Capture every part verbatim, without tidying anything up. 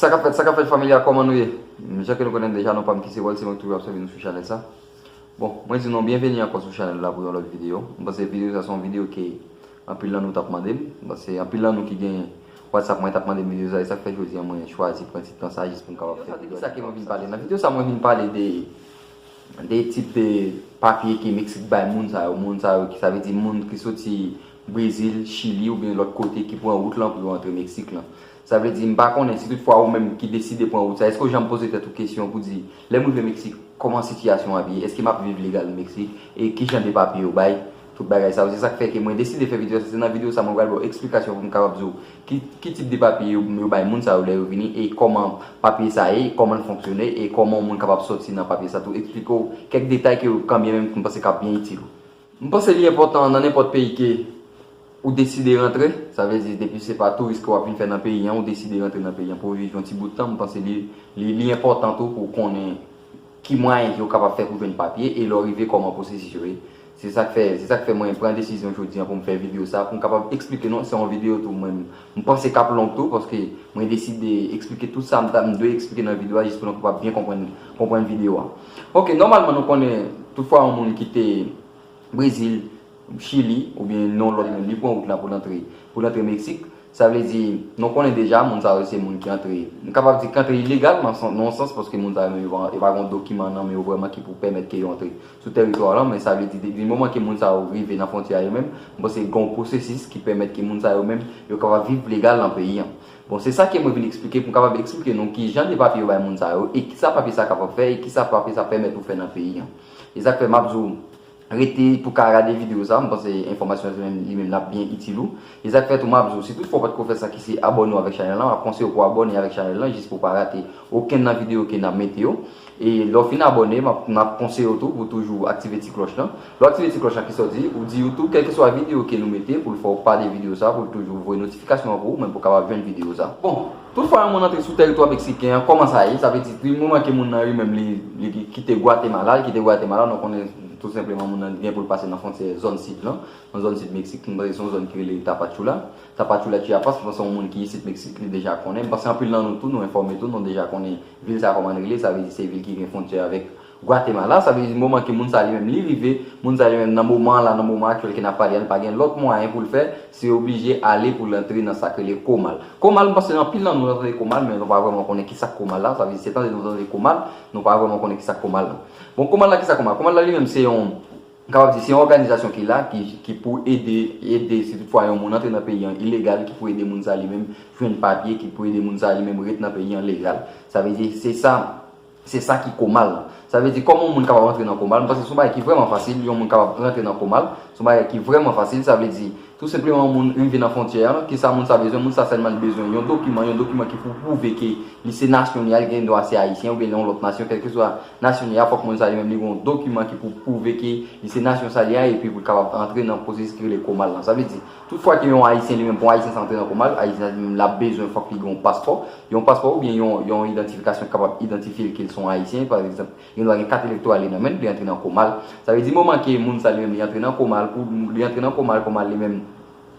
Sa k ap fèt, sa k ap fèt, fanmi a, kòman nou ye? Jan ke nou konnen deja, non pa m ki se Wòl, se mwen ki toujou ap sèvi nou sou chanèl sa. Bon, mwen di nou byenveni ankò sou chanèl la pou yon lòt videyo. Mwen panse videyo sa se yon videyo ke anpil nan nou t ap mande m. Mwen panse anpil nan nou ki gen WhatsApp mwen t ap mande m videyo sa, e sa k fè jodi a mwen chwazi pran ti tan sa jis pou m kapab fè videyo sa ke mwen vin pale. Nan videyo sa, mwen vin pale de de tip de papye ke Meksik bay moun sa yo, moun sa yo ki, sa vle di moun ki soti Brezil, Chili oubyen lòt kote ki pran wout lan pou yo antre Meksik lan. Sa vle di, m pa konnen si toutfwa ou menm ki deside pran wout sa, èske w janm poze tèt ou kesyon pou di, lè m rive Meksik, kòman sitiyasyon an ap ye? Èske m ap viv legal Meksik? E ki jan de papye yo bay? Tout bagay sa yo. Se sa k fè ke mwen deside fè videyo sa. Se nan videyo sa mwen pral ba w eksplikasyon pou m kapab di w ki, ki tip de papye yo, yo bay moun sa yo lè yo vini, e kòman papye sa ye, kòman l fonksyone, e kòman yon moun kapab soti nan papye sa tou. Eksplike w kèk detay ke kanmenm m panse k ap byen itil ou. M panse li enpòtan nan nenpòt peyi ke ou deside rantre, sa vle di depi se pa touris ke w ap vin fè nan peyi an, ou deside rantre nan peyi an pou w viv yon ti bout tan, m panse li, li, li enpòtan tou pou w konnen ki mwayen ke w kapab fè pou jwenn papye e lè w rive kòman pwosesis yo ye. Se sa k fè, se sa k fè mwen pran desizyon jodi an pou m fè videyo sa, pou m kapab eksplike nou. Se yon videyo tou mwen, m panse k ap long tou, paske mwen deside eksplike tout sa m ta, m dwe eksplike nan videyo a, jis pou nou kapab byen konprann, konprann videyo a. Ok, nòmalman nou konnen, toutfwa yon moun kite Brezil, Chili, oubyen nan lòt menm, li pran wout la pou l antre, pou l antre Meksik. Sa vle di, nou konnen deja, moun sa yo se moun ki antre, m kapab di ki antre ilegal, nan san-, nan yon sans, paske moun sa yo menm, yo pa, yo pa gen yon dokiman nan men yo vrèman ki pou pèmèt ke yo antre sou tèritwa lan, men sa vle di, depi moman ke moun sa yo rive nan fwontyè a yo menm, m panse gen yon pwosesis ki pèmèt ke moun sa yo menm, yo kapab viv legal nan peyi an. Bon, se sa ke mwen vin eksplike, pou m kapab eksplike nou ki jan de papye yo bay moun sa yo, e kisa papye sa kapab fè, e kisa papye sa pèmèt ou fè nan peyi an. E sa k fè m ap di w, rete pou ka gade videyo sa, m panse enfòmasyon sa menm, li menm l ap byen itil ou. E sa k fè tou m ap di w, si toutfwa w pa t ko fè sa ki se abòne w avèk chanèl lan, m ap konseye w pou w abòne avèk chanèl lan, jis pou w pa rate okenn nan videyo ke n ap mete yo. E lè w fin abòne, m ap, m ap konseye w tou pou w toujou aktive ti klòch lan. Lè w aktive ti klòch lan, kisa w di? Ou di YouTube, kèlkeswa videyo ke nou mete, pou l fè w pa de videyo sa, pou l toujou voye notifikasyon an pou ou, menm pou w kapab jwenn videyo sa. Bon, toutfwa yon moun antre sou tèritwa meksiken an, kòman sa ye? Sa vle di, di moman ke moun nan li menm li, li kite Gwatemala, li kite Gwatemala, nou konnen tou senpleman moun nan gen pou l pase nan fwontyè zòn sid lan, nan zòn sid Meksik, m panse se yon zòn ki rele Tapachula. Tapachula, Chiapas, m panse yon moun ki isit Meksik, li deja konnen. M panse anpil nan nou tou, nou enfòme tou, nou deja konnen vil sa kòman l rele, sa vle di se vil ki gen fwontyè avèk Gwatemala. Sa vle di moman ke moun sa li menm li rive, moun sa li menm nan moman an la, nan moman aktyèl ke n ap pale a, li pa gen lòt mwayen pou l fè, se oblije ale pou l antre nan sa k rele Komal. Komal, m panse anpil nan nou tande Komal, men nou pa vrèman konnen kisa k Komal la. Sa vle di se tande nou tande Komal, nou pa vrèman konnen kisa k Komal la. Bon, Komal la, kisa Komal? Komal la li menm se yon, m kapab di, se yon òganizasyon ki la, ki, ki pou ede, ede si toutfwa yon moun antre nan peyi an ilegal, ki pou ede moun sa li menm jwenn papye, ki pou ede moun sa li menm ret nan peyi an legal. Sa vle di, se sa, se sa ki Komal la. Sa vle di, kòman yon moun kapab antre nan Komal? M panse se yon bagay ki vrèman fasil, yon moun kapab rantre nan Komal, se yon bagay ki vrèman fasil, sa vle di, tou senpleman yon moun rive nan fwontyè an, kisa moun sa bezwen? Moun sa sèlman li bezwen yon dokiman, yon dokiman ki pou pwouve ke li se nasyon li a, li gen dwa se ayisyen oubyen nan yon lòt nasyon, kèlkeswa nasyon li a, fòk moun sa li menm li gen yon dokiman ki pou pwouve ke li se nasyon sa li a, epi pou l kapab antre nan pwosesis ki rele Komal lan. Sa vle di, toutfwa ke yon ayisyen li menm, pou yon ayisyen sa antre nan Komal, ayisyen sa li menm l ap bezwen, fòk li gen yon paspò, yon paspò oubyen yon, yon idantifikasyon ki kapab idantifye l ke l se yon ayisyen, pa egzanp, li gen dwa gen kat elektoral li nan men l, li antre nan Komal. Sa vle di moman ke moun sa li menm li antre nan Komal, pou li antre nan Komal, Komal li menm,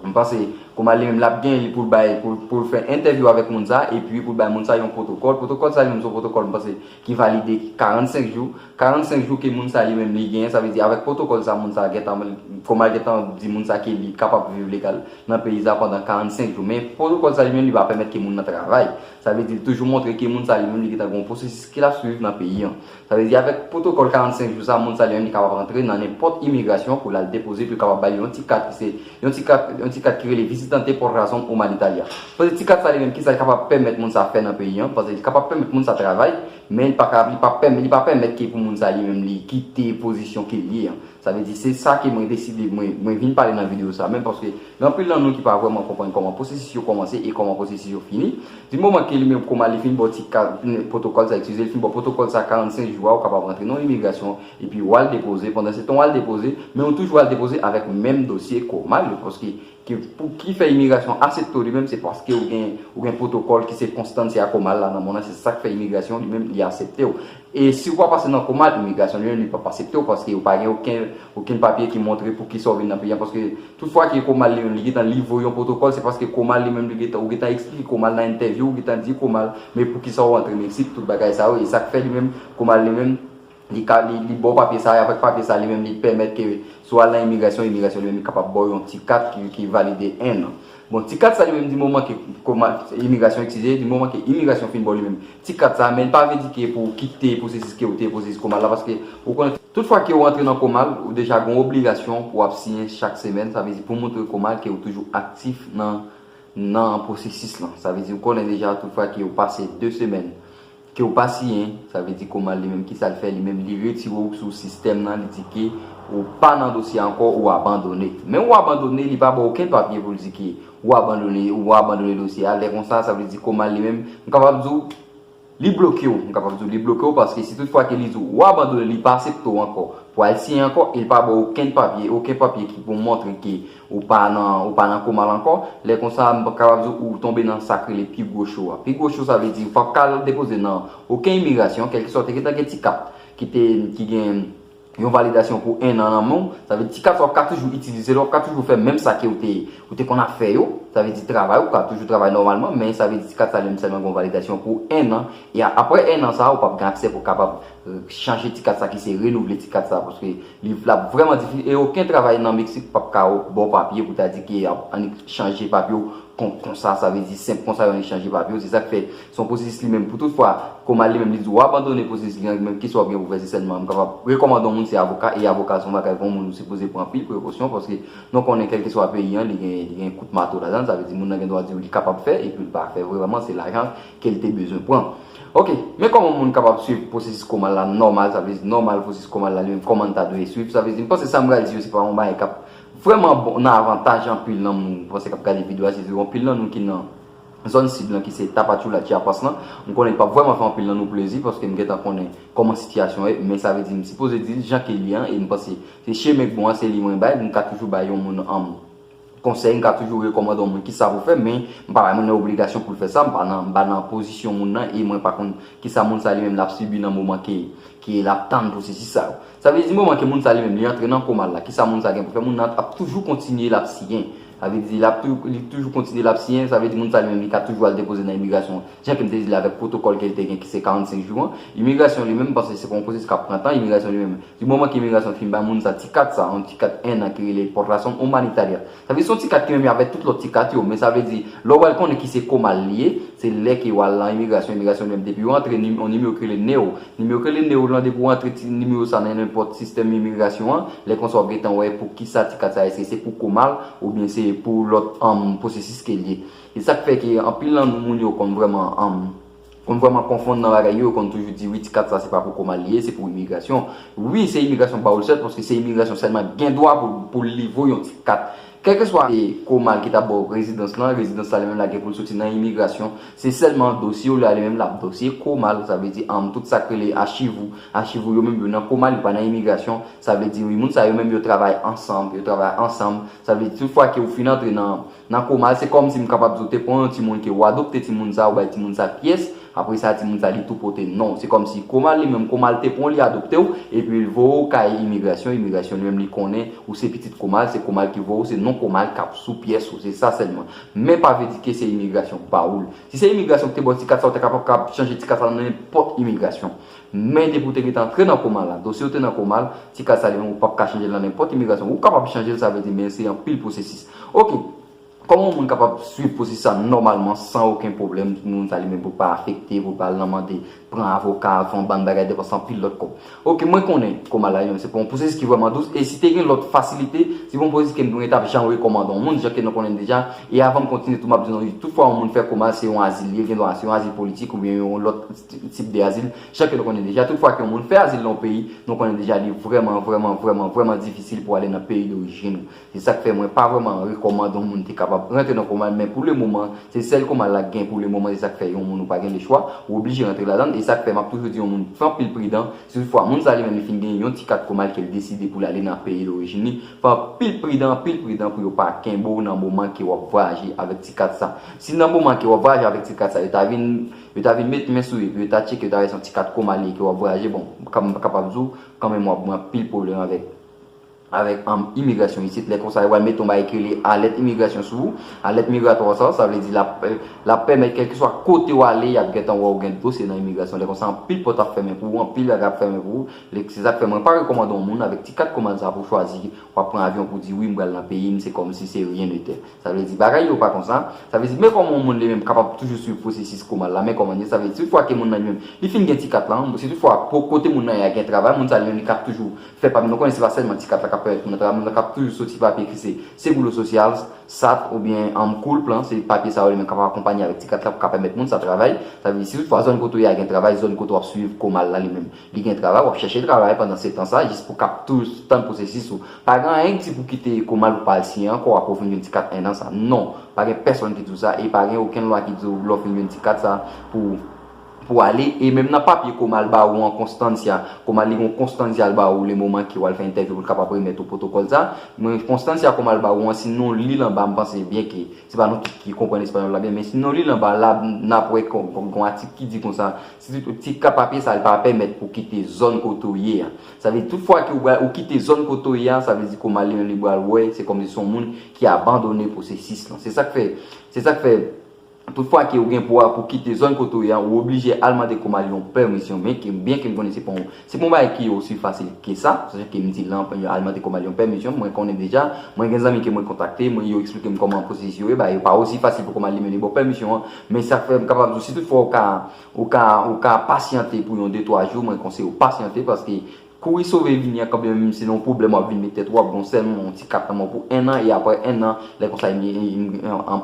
m panse Komal li menm l ap gen li pou l bay, pou, pou l fè entèvyou avèk moun sa, epi pou l bay moun sa yon pwotokòl. Pwotokòl sa li menm se yon pwotokòl, m panse, ki valide karannsenk jou. Karannsenk jou ke moun sa li menm li genyen, sa vle di avèk pwotokòl sa moun sa gentan, Komal gentan di moun sa ke li kapab viv legal nan peyi sa pandan karannsenk jou. Men pwotokòl sa li menm li pa pèmèt ke moun nan travay. Sa vle di li toujou montre ke moun sa li menm li gentan gen yon pwosesis ke l ap swiv nan peyi an. Sa vle di avèk pwotokòl karannsenk jou sa, moun sa li menm li kapab rantre nan nenpòt imigrasyon pou l al depoze, pou yo kapab ba li yon ti kat ki se yon ti kat, yon ti kat ki rele Visitante por Razón Humanitaria. Paske ti kat sa li menm, kisa l kapab pèmèt moun sa fè nan peyi an? Paske li kapab pèmèt moun sa travay, men li pa ka, li pa pèmèt, li pa pèmèt ke pou moun sa li menm li kite pozisyon ke l ye an. Sa vle di se sa ke mwen deside, mwen, mwen vin pale nan videyo sa menm, paske gen anpil nan nou ki pa vrèman konprann kòman pwosesis yo kòmanse e kòman pwosesis yo fini. Di moman ke li menm Komal li fin ba w ti kat, pwotokòl sa, eskize, li fin ba w pwotokòl sa karannsenk jou a, ou kapab rantre nan imigrasyon, epi w al depoze. Pandan se tan w al depoze, men ou toujou al depoze avèk menm dosye Komal yo, paske Ki, pou ki fè imigrasyon aksepte w li menm, se paske ou gen, ou gen pwotokòl ki se konstan, se a COMAL la nan mond lan, se sa k fè imigrasyon li menm li aksepte w. E si w pa pase nan COMAL, imigrasyon li menm li p ap aksepte w, paske ou pa gen okenn, okenn papye ki montre poukisa w vin nan peyi an, paske tout fwa ke COMAL li menm li gentan livre w yon pwotokòl, se paske COMAL li menm li gentan, ou gentan eksplike COMAL nan entèvyou, ou gentan di COMAL, men poukisa w antre Meksik, tout bagay sa yo, e sa k fè li menm, COMAL li menm, li ka, li, li ba w papye sa, e avèk papye sa, li menm li pèmèt ke si w al nan imigrasyon, imigrasyon li menm li kapab ba w yon ti kat ki, ki valide en an. Bon, ti kat sa li menm di moman ke COMAL, imigrasyon itilize, di moman ke imigrasyon fin ba w li menm ti kat sa, men li pa vle di ke pou w kite pwosesis ke w te pwosesis COMAL la, paske ou konnen tout fwa ke w antre nan COMAL, ou deja gen yon obligasyon pou w ap siyen chak semèn, sa vle di pou w montre COMAL ke w toujou aktif nan, nan pwosesis lan. Sa vle di ou konnen deja tout fwa ke w pase de semèn ke w pa siyen, sa vle di COMAL li menm, kisa l fè? Li menm, li retire w sou sistèm nan, li di ke ou pa nan dosye ankò, ou abandone. Men ou abandone, li pa ba w okenn papye pou l di ke ou abandone, ou abandone dosye a. Lè konsa, sa vle di COMAL li menm, m kapab di w, li bloke w. M kapab di w, li bloke w paske si tout fwa ke li di w ou abandone, li pa aksepte w ankò pou al siyen ankò, e l pa ba w okenn papye, okenn papye ki pou montre ke ou pa nan, ou pa nan COMAL ankò, lè konsa, m kapab di w ou tonbe nan sa k rele pi gwo cho a. Pi gwo cho, sa vle di ou p ap ka al depoze nan okenn imigrasyon, kèlkeswa w te gentan gen ti kat ki te, ki gen yon validasyon pou en an nan men w, sa vle di ti kat sa w ap ka toujou itilize l, w ap ka toujou fè menm sa ke w te, ou te konn ap fè yo, sa vle di travay, ou ka toujou travay nòmalman, men sa vle di ti kat sa li menm sèlman gen yon validasyon pou en an, e a, apre en an sa, ou p ap gen aksè pou w kapab, euh, chanje ti kat sa ki se renouvle ti kat sa, paske li, l ap vrèman difisil, e okenn travayè nan Meksik p ap ka ba w papye pou ta di ke y ap annik chanje papye w kon, konsa, sa vle di senp konsa yo annik chanje papye w, se sa k fè se yon pwosesis li menm pou tout fwa, COMAL li menm li di w abandone pwosesis li an, menm kisa w ap gen pou fè se sèlman, m kapab rekòmande yon moun se avoka, e avoka se yon bagay pou yon moun ou sipoze pran anpil prekosyon, paske nou konnen kèlkeswa peyi an, li gen, li gen kout mato ladan l, sa vle di moun nan gen dwa di w li kapab fè, epi l pa fè vrèman, se lajan ke l te bezwen pran. Ok, men kòman yon moun kapab swiv pwosesis COMAL la nòmal, sa vle di nòmal pwosesis COMAL la li menm, kòman n ta dwe swiv, sa vle di, m panse sa m pral di yo, se pa yon bagay k ap vrèman bon, nan avantaj anpil nan moun, m panse k ap gade videyo a, se di anpil nan nou ki nan zòn sid lan, ki se Tapachula, Chiapas lan, m konnen li p ap vrèman fè anpil nan nou plezi, paske m gentan konnen kòman sitiyasyon ye, men sa vle di, m sipoze di l jan ke l ye an, e m panse se chemen k bon an, se li mwen bay, m ka toujou bay yon moun, anm, konsèy, m ka toujou rekòmande yon moun kisa pou fè, men m pa bay moun nan obligasyon pou l fè sa, m pa nan, m pa nan pozisyon moun nan, e mwen pa konn kisa moun sa li menm l ap sibi nan moman ke, ke l ap tann pwosesis sa yo. Sa vle di moman ke moun sa li menm li antre nan COMAL la, kisa moun sa gen pou fè? Moun nan ap toujou kontinye l ap siyen. Sa vle di l ap tou, li toujou kontinye l ap siyen, sa vle di moun sa li menm li ka toujou al depoze nan imigrasyon. Jan ke m te di l avèk pwotokòl ke l te gen ki se karannsenk jou an, imigrasyon li menm, m panse se pa yon pwosesis k ap pran tan, imigrasyon li menm, di moman ke imigrasyon fin bay moun sa ti kat sa, yon ti kat en an ki rele Portación Humanitaria. Sa vle di se yon ti kat ki menm jan avèk tout lòt ti kat yo, men sa vle di lè w pral konnen ki se COMAL li ye, se lè ke w al nan imigrasyon, imigrasyon li menm depi w antre nim-, yon nimewo ki rele NEO. Nimewo ki rele NEO lan, depi w antre ti nimewo sa nan nenpòt sistèm imigrasyon an, lè konsa w ap gentan wè pou kisa ti kat sa, èske se pou COMAL oubyen se pou lòt, anm, pwosesis ke l ye. E sa k fè ke anpil nan moun yo konn vrèman, anm, konn vrèman konfonn nan bagay yo, yo konn toujou di wi, ti kat sa se pa pou COMAL li ye, se pou imigrasyon. Wi, se imigrasyon ba w l sèl, paske se imigrasyon sèlman gen dwa pou, pou l livre w yon ti kat. Kèlkeswa e COMAL ki ta ba w rezidans lan, rezidans la li menm la gen pou l soti nan imigrasyon. Se sèlman dosye w la li menm l ap dosye COMAL, sa vle di, anm, tout sa k rele achiv ou, achiv ou yo menm yo nan COMAL, yo pa nan imigrasyon. Sa vle di wi, moun sa yo menm yo travay ansanm, yo travay ansanm. Sa vle di tout fwa ke ou fin antre nan, nan COMAL, se kòmsi m kapab di w te pran yon timoun ke w adopte timoun sa, ou bay timoun sa pyès, apre sa timoun sa li tou pote non w. Se kòmsi COMAL li menm, COMAL te pran w, li adopte w, epi l voye w kay imigrasyon, imigrasyon li menm li konnen ou se pitit COMAL, se COMAL ki voye w, se non COMAL k ap sou pyès ou, se sa sèlman. Men pa vle di ke se imigrasyon k ba w l. Si se imigrasyon ki te ba w ti kat sa, ou te kapab ka chanje ti kat sa nan nenpòt imigrasyon. Men depi w te gentan antre nan COMAL la, dosye w te nan COMAL, ti kat sa li menm ou p ap ka chanje l nan nenpòt imigrasyon. Ou kapab chanje l, sa vle di, men se anpil pwosesis. Ok. Kòman yon moun kapab swiv pwosesis sa nòmalman, san okenn pwoblèm, moun sa li menm pou l pa afekte, pou l pa al nan mande pran avoka, fè yon bann bagay, depanse anpil lòt kòb? Ok, mwen konnen COMAL la li menm se pa yon pwosesis ki vrèman dous, e si te gen lòt fasilite, se pa yon pwosesis ke m t ap janm rekòmande yon moun, jan ke nou konnen deja. E avan m kontinye tou, m ap di nou, tout fwa yon moun fè COMAL, se yon azil li ye, gen dwa se yon azil politik oubyen yon lòt tip de azil, jan ke nou konnen deja. Tout fwa ke yon moun fè azil nan yon peyi, nou konnen deja li vrèman, vrèman, vrèman, vrèman difisil pou ale nan peyi dorijin ou. Se sa k fè mwen pa vrèman rekòmande yon moun te kapab w ap rantre nan Comal, men pou le moman, se sèl Comal la k gen pou le moman, se sa k fè yon moun ou pa gen lechwa, ou oblije rantre ladan l, e sa k fè m ap toujou di yon moun fè anpil pridan, si toutfwa moun sa li menm li fin gen yon ti kat Comal ke l deside pou l ale nan peyi dorijin li, fè anpil pridan, anpil pridan pou yo pa kenbe w nan moman ke w ap vwayaje avèk ti kat sa. Si nan moman ke w ap vwayaje avèk ti kat sa, yo ta vin, yo ta vin met men sou yo, epi yo ta tcheke, yo ta wè se yon ti kat Comal li ke w ap vwayaje, bon, m ka-, m kapab di w, kanmenm w ap gen anpil pwoblèm avèk avèk um, imigrasyon isit. Lè konsa, yo pral mete yon bagay ki rele alèt imigrasyon sou ou. Alèt migratwa sa, sa vle di l ap, l ap pèmèt kèlkeswa kote w ale, y ap gentan wè w gen dosye nan imigrasyon. Lè konsa, anpil pòt ap fèmen pou ou, anpil bagay ap fèmen pou ou. Lè, se sa k fè mwen pa rekòmande yon moun avèk ti kat Comal sa pou chwazi, w ap pran avyon pou di, "Wi, m pral nan peyi m, se kòmsi se rien n'était." Sa vle di, bagay yo pa konsa. Sa vle di, men kòman yon moun li menm kapab toujou swiv pwosesis Comal la, men kòman l ye. Sa vle di, tout fwa ke moun nan li menm, li fin gen ti kat la, si tout fwa, po-, kote moun nan ye a gen travay, moun sa li menm, li kap toujou fè papye. Nou konnen se pa sèlman ti kat la k ap pèmèt moun nan travay, moun nan k ap toujou soti papye ki se Seguro Social, sat oubyen um, Cool Plan, se papye sa yo li menm k ap akonpanye avèk ti kat la pou ka pèmèt moun sa travay. Sa vle di, si tout fwa zòn kote w ye a gen travay, zòn kote w ap swiv Comal la li menm, li gen travay, w ap chèche travay pandan se tan sa, jis pou k ap toujou tann pwosesis ou. Pa gen anyen ki di pou kite Comal pou pa al siyen ankò, apre w fin jwenn ti kat en an sa. Non, pa gen pèsonn ki di w sa, e pa gen okenn lwa ki di w lè w fin jwenn ti kat sa pou pou ale, e menm nan papye Comal ba ou an, konstansya, Comal li gon konstansya l ba ou le moman ke w al fè entèvyou pou l kapab remèt ou pwotokòl sa. Men konstansya Comal ba ou an, si nou li l anba, m panse byen ke se pa nou tout ki konprann espanyòl la byen, men si nou li l anba la, n ap wè kon, kon, gon atik ki di konsa, si tout ti ka papye sa, li pa pèmèt pou kite zòn kote w ye a. Sa vle di tout fwa ke w, ou kite zòn kote w ye a, sa vle di Comal li menm li pral wè, se kòmsi se yon moun ki abandone pwosesis lan. Se sa k fè, se sa k fè, tout fwa ke ou gen pou, pou kite zòn kote w ye a, ou oblije al mande Comal yon pèmisyon, men ke, byen ke m konnen se pa yon, se pa yon bagay ki osi fasil ke sa, sa ke m di lan, al mande Comal yon pèmisyon, mwen konnen deja, mwen gen zanmi ke mwen kontakte, mwen yo eksplike m kòman pwosesis yo ye, ba yo pa osi fasil pou Comal li menm li ba w pèmisyon an, men sa fè m kapab di w, si tout fwa ou ka, ou ka, ou ka pasyante pou yon de twa jou, mwen konseye w pasyante, paske kouri sove vini an, kanmenm se yon pwoblèm w ap vin met tèt ou, w ap gon sèlman yon ti kat nan men w pou en an, e apre en an, lè konsa,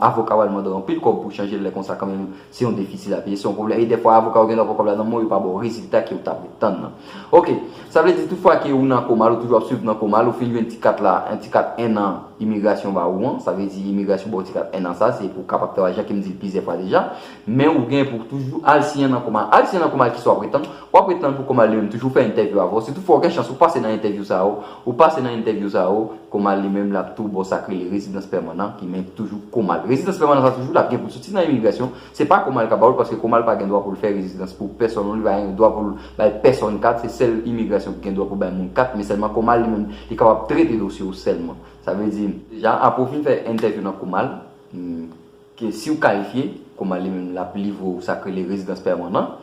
avoka w al mande w anpil kòb pou chanje l, lè konsa, kanmenm, se yon defi ki la peye, se yon pwoblèm, e dèfwa, avoka w gen dwa pran kòb la nan men w, yo pa ba w rezilta ke w t ap ret tann nan. Oke, sa vle di tout fwa ke ou nan Comal, ou toujou ap swiv nan Comal, ou fin jwenn ti kat la, yon ti kat en an imigrasyon ba ou an, sa vle di imigrasyon ba w ti kat en an sa, se pou w kapab travay, jan ke m di l plizyè fwa deja, men ou gen pou toujou al siyen nan Comal, al siyen nan Comal, kisa w ap ret tann, w ap ret tann pou Comal li menm toujou fè entèvyou avè w. Si tout fwa w gen chans ou pase nan entèvyou sa yo, ou pase nan entèvyou sa yo, Comal li menm l ap tou ba w sa k rele rezidans pèmanan, ki men toujou Comal. Rezidans pèmanan sa toujou l ap gen pou l soti nan imigrasyon. Se pa Comal k ap ba w l, paske Comal pa gen dwa pou l fè rezidans pou pèsonn, li pa gen dwa pou l bay pèsonn kat, se sèl imigrasyon ki gen dwa pou bay moun kat, men sèlman Comal li menm, li kapab trete dosye w sèlman. Sa vle di, deja, apre w fin fè entèvyou nan Comal, hmm, ke si w kalifye, Comal li menm l ap livre w sa k rele rezidans pèmanan.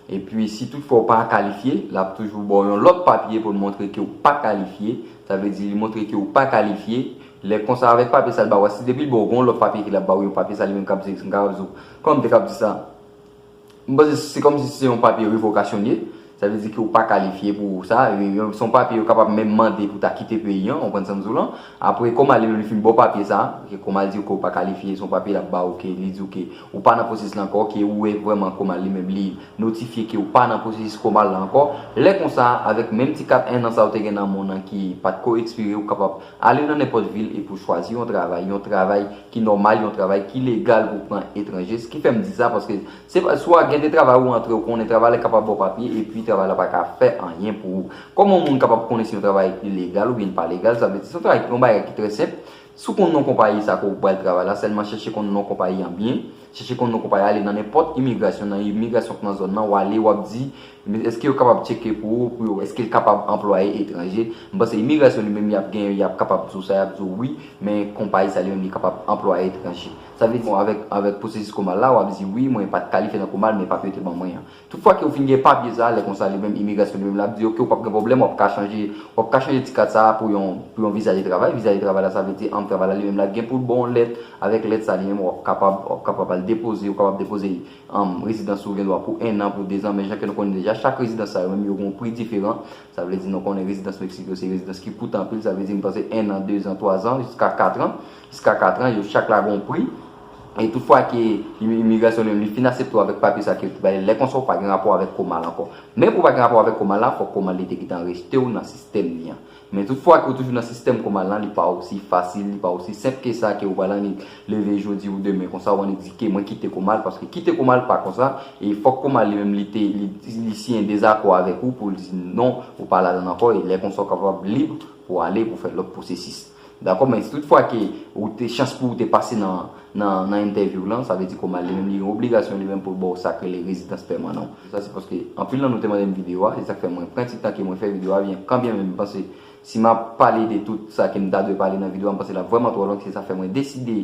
Epi, si tout fwa w pa kalifye, l ap toujou ba w yon lòt papye pou l montre ke w pa kalifye. Sa vle di, li montre ke w pa kalifye. Lè konsa, avèk papye sa l ba w a, si depi l ba w, gon lòt papye ke l ap ba w, yon papye sa li menm k ap di, m ka di w, kòman m te kab di sa? M panse se kòmsi se yon papye revokasyon li ye. Sa vle di ke w pa kalifye pou sa. E, e, se yon papye yo kapab menm mande pou ta kite peyi an, w konprann sa m di w lan. Apre, Comal li menm li fin ba w papye sa, ke Comal di w ke w pa kalifye, se yon papye l ap ba w, ke li di w ke ou pa nan pwosesis la ankò, ke ou wè vrèman Comal li menm li notifye ke ou pa nan pwosesis Comal la ankò. Lè konsa, avèk menm ti kat en an sa ou te gen nan men w nan ki pa t ko ekspire, ou kapab ale nan nenpòt vil epi w chwazi yon travay, yon travay ki nòmal, yon travay ki legal pou pran etranje. Sa ki fè m di sa, paske se pa, swa gen de travay ou antre, ou konnen travay la kapab ba w papye, epi travay la pa ka fè anyen pou ou. Kòman yon moun kapab konnen si yon travay legal oubyen li pa legal? Sa vle di, se yon travay, yon bagay ki trè senp. Si w konn non konpayi sa ke w pral travay la, sèlman chèche konn non konpayi an byen. Chèche konn non konpayi a, ale nan nenpòt imigrasyon, nan imigrasyon k nan zòn nan, w ale, w ap di, men èske yo kapab tcheke pou ou, pou yo, èske l kapab anplwaye etranje? M panse imigrasyon li menm, y ap gen, y ap kapab di w sa, y ap di w wi, men konpayi sa li menm, li kapab anplwaye etranje. Sa vle di, bon, avèk, avèk pwosesis Comal la, w ap di wi, mwen pa t kalifye nan Comal, men papye yo te ban mwen an. Tout fwa ke w fin gen papye sa, lè konsa li menm, imigrasyon li menm, l ap di, oke, ou p ap gen pwoblèm, w ap ka chanje, w ap ka chanje ti kat sa pou yon, pou yon viza de travay. Viza de travay la, sa vle di, an, travay la li menm, l ap gen pou l ba w yon lèt. Avèk lèt sa li menm, w ap kapab, w ap kapab al depoze, ou kapab depoze, an, rezidans ou gen dwa pou en an, pou de zan, men jan ke nou konnen deja, chak rezidans sa yo menm, yo gen yon pri diferan. Sa vle di, nou konnen rezidans Meksik yo, se rezidans ki koute anpil, sa vle di, m panse en an, de zan, twa zan, jiska kat an, jiska kat an, yo chak la gen yon pri. E toutfwa ke imigrasyon li menm li fin aksepte w avèk papye sa ke yo te bay, lè konsa ou pa gen rapò avèk Komal ankò. Men pou w pa gen rapò avèk Komal la, fòk Komal li te gentan rejte w nan sistèm li an. Men toutfwa ke ou toujou nan sistèm Komal lan, li pa osi fasil, li pa osi senp ke sa ke ou pral annik leve jodi ou demen konsa ou annik di ke mwen kite Komal, paske kite Komal pa konsa, e fòk Komal li menm li te li, li siyen dezakò avèk ou pou l di non, ou pa ladan ankò, e lè konsa ou kapab lib pou w ale pou fè lòt pwosesis. Dakò, men si toutfwa ke ou te chans pou ou te pase nan nan nan entèvyou lan, sa vle di Komal li menm li gen obligasyon li menm pou l ba w sa k rele rezidans pèmanan. Sa se paske anpil nan nou te mande m videyo a, se sa k fè mwen pran ti tan ke mwen fè videyo a, byen kanbyen menm m panse si m ap pale de tout sa ke m ta dwe pale nan videyo a, m panse l ap vrèman twò long, se sa fè mwen deside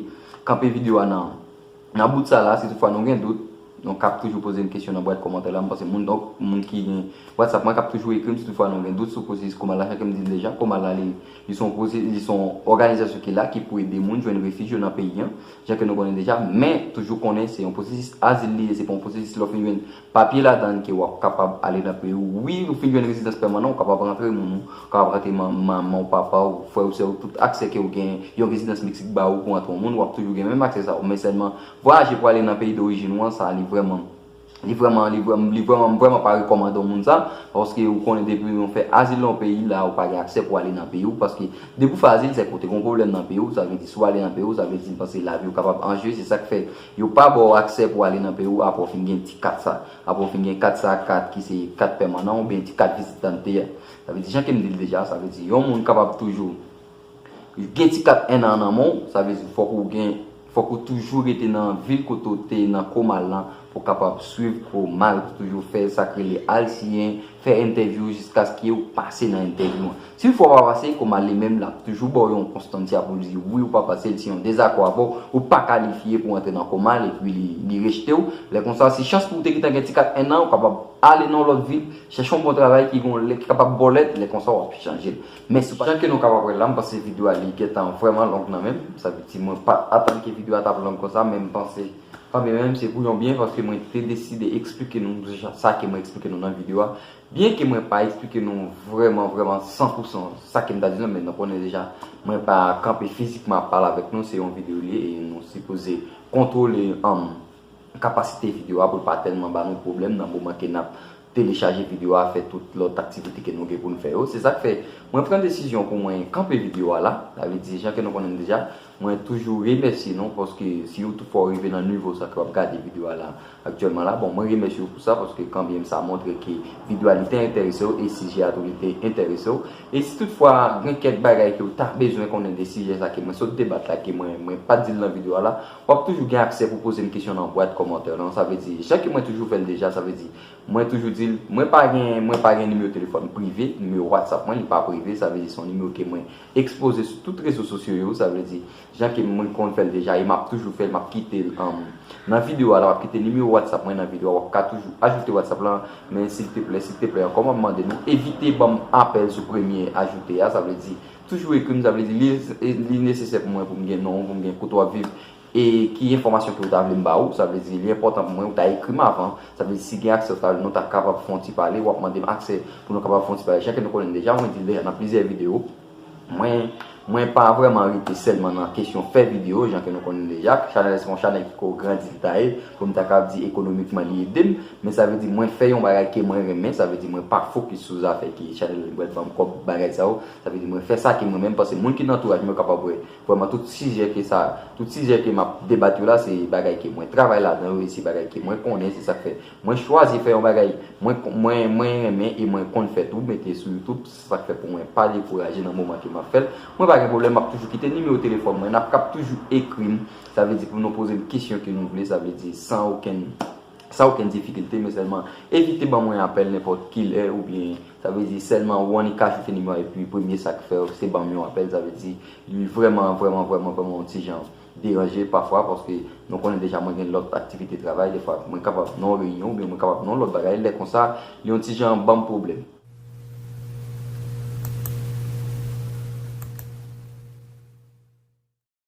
kanpe videyo a nan nan bout sa la, si toutfwa nou gen dout, nou kab toujou poze m kesyon nan bwat kòmantè la. M panse moun, donk, moun ki gen WhatsApp mwen kab toujou ekri m si toutfwa nou gen dout sou pwosesis Komal la. Jan ke m di l deja, Komal la, li, li se yon pwose-, li se yon òganizasyon ki la, ki pou ede moun jwenn refij yo nan peyi an, jan ke nou konnen deja. Men, toujou konnen, se yon pwosesis azil li ye, se pa yon pwosesis lè w fin jwenn papye ladan l ke w ap kapab ale nan peyi w. Wi, ou fin jwenn rezidans pèmanan, ou kapab rantre moun ou, ou kapab rantre man-, manman w, papa w, frè w, sè w, tout aksè ke w gen, yon rezidans Meksik ba ou pou antre yon moun, w ap toujou gen menm aksè sa yo. Men sèlman, vwayaje pou ale nan peyi dorijin ou an, sa li vrèman, li vrèman, li vrèman, li vrèman, m vrèman pa rekòmande yon moun sa, paske ou konnen depi yon fè azil nan yon peyi la, ou pa gen aksè pou ale nan peyi w, paske depi w fè azil, se ke w te gen yon pwoblèm nan peyi w, sa vle di si w ale nan peyi w, sa vle di m panse lavi w kapab an je, se sa k fè yo pa ba w aksè pou ale nan peyi w apre w fin gen ti kat sa. Apre w fin gen kat sa, kat ki se kat pèmanan oubyen ti kat vizitante a. Sa vle di, jan ke m di l deja, sa vle di yon moun kapab toujou gen ti kat en an nan men w, sa vle di fòk ou gen, fòk ou toujou rete nan vil kote w te nan Komal lan pou w kapab swiv Komal, pou toujou fè sa k rele al siyen, fè entèvyou jiskaske ou pase nan entèvyou an. Si toutfwa w pa pase, Komal li menm l ap toujou ba w yon konstansya pou l di wi ou pa pase, l siyen yon dezakò avè w, ou pa kalifye pou w antre nan Komal epi li, li rejte w. Lè konsa, si chans pou w te gentan gen ti kat en an, ou kapab ale nan yon lòt vil, chèche yon bon travay ki gon lè, ki kapab ba w lèt, lè konsa w ap chanje l. Men si w pa, jan ke nou kapab wè la, m panse videyo a li gentan vrèman long nan men m. Sa vle di mwen pa t atann ke videyo a t ap long konsa, men m panse kanmenm se pou yon byen, paske mwen te deside eksplike nou sa ke mwen eksplike nou nan videyo a. Byen ke mwen pa eksplike nou vrèman, vrèman san pou san sa ke m ta di nou, men nou konnen deja, mwen pa kanpe fizikman ap pale avèk nou, se yon videyo li ye, e nou sipoze kontwole, um, kapasite videyo a pou l pa tèlman ba nou pwoblèm nan moman ke n ap telechaje videyo a, fè tout lòt aktivite ke nou gen pou n fè yo. Se sa k fè mwen pran desizyon pou mwen kanpe videyo a la. Sa vle di, jan ke nou konnen deja, mwen toujou remèsye nou, paske si w toutfwa w rive nan nivo sa ke w ap gade videyo a la aktyèlman la, bon, mwen remèsye w pou sa, paske kanmenm sa montre ke videyo a li te enterese w, e sijè a tou li te enterese w. E si toutfwa gen kèk bagay ke w ta bezwen konnen de sijè sa ke mwen sot debat la, ke mwen, mwen pa t di l nan videyo a la, w ap toujou gen aksè pou poze m kesyon nan bwat kòmantè lan. Sa vle di, jan ke mwen toujou fè l deja, sa vle di, mwen toujou di l, mwen pa gen, mwen pa gen nimewo telefòn prive, nimewo WhatsApp mwen, li pa prive, sa vle di se yon nimewo ke mwen ekspoze sou tout rezo sosyo yo, sa vle di, jan ke mwen konn fè l deja, e m ap toujou fè l, m ap kite l, um, nan videyo a la, m ap kite nimewo WhatsApp mwen nan videyo a, w ap ka toujou ajoute WhatsApp lan, men silteplè, silteplè ankò, m ap mande nou, evite ban m apèl sou premye ajoute a, sa vle di, toujou ekri m, sa vle di, li, li nesesè pou mwen pou m gen non w, pou m gen kote w ap viv, e ki enfòmasyon ke w ta vle m ba ou, sa vle di, li enpòtan pou mwen, ou ta ekri m avan, sa vle di, si gen aksè, ou ta vle nou ta kapab fè yon ti pale, w ap mande m aksè pou nou kapab fè yon ti pale. Jan ke nou konnen deja, mwen di l deja nan plizyè videyo, mwen, mwen pa vrèman rete sèlman nan kesyon fè videyo, jan ke nou konnen deja, chanèl se yon chanèl ki ko grandi l ta ye, pou m ta kapab di ekonomikman li ede m, men sa vle di mwen fè yon bagay ke mwen renmen, sa vle di mwen pa fokis sou zafè ke chanèl li pral ban m kòb bagay sa yo, sa vle di mwen fè sa ke mwen menm, paske moun ki nan antouraj mwen yo kapab wè vrèman tout sijè ke sa, tout sijè ke m ap debat yo la, se bagay ke mwen travay ladan yo, e se bagay ke mwen konnen, se sa k fè mwen chwazi fè yon bagay mwen, mwen, mwen renmen e mwen konn fè tou, mete sou YouTube, se sa k fè pou mwen pa dekouraje nan moman ke m ap fè l. Mwen pa gen pwoblèm, m ap toujou kite nimewo telefòn mwen, n ap kab toujou ekri m, sa vle di pou nou poze m kesyon ke nou vle, sa vle di san okenn, san okenn difikilte, men sèlman evite ban mwen apèl nenpòt ki lè, oubyen, sa vle di sèlman ou annik ajoute nimewo a, epi premye sa k fè, se ban m yon apèl, sa vle di li vrèman, vrèman, vrèman, vrèman yon ti jan deranje pafwa, paske nou konnen deja mwen gen lòt aktivite travay, defwa mwen kapab nan yon reyinyon oubyen mwen kapab nan yon lòt bagay, lè konsa, li yon ti jan ban m pwoblèm.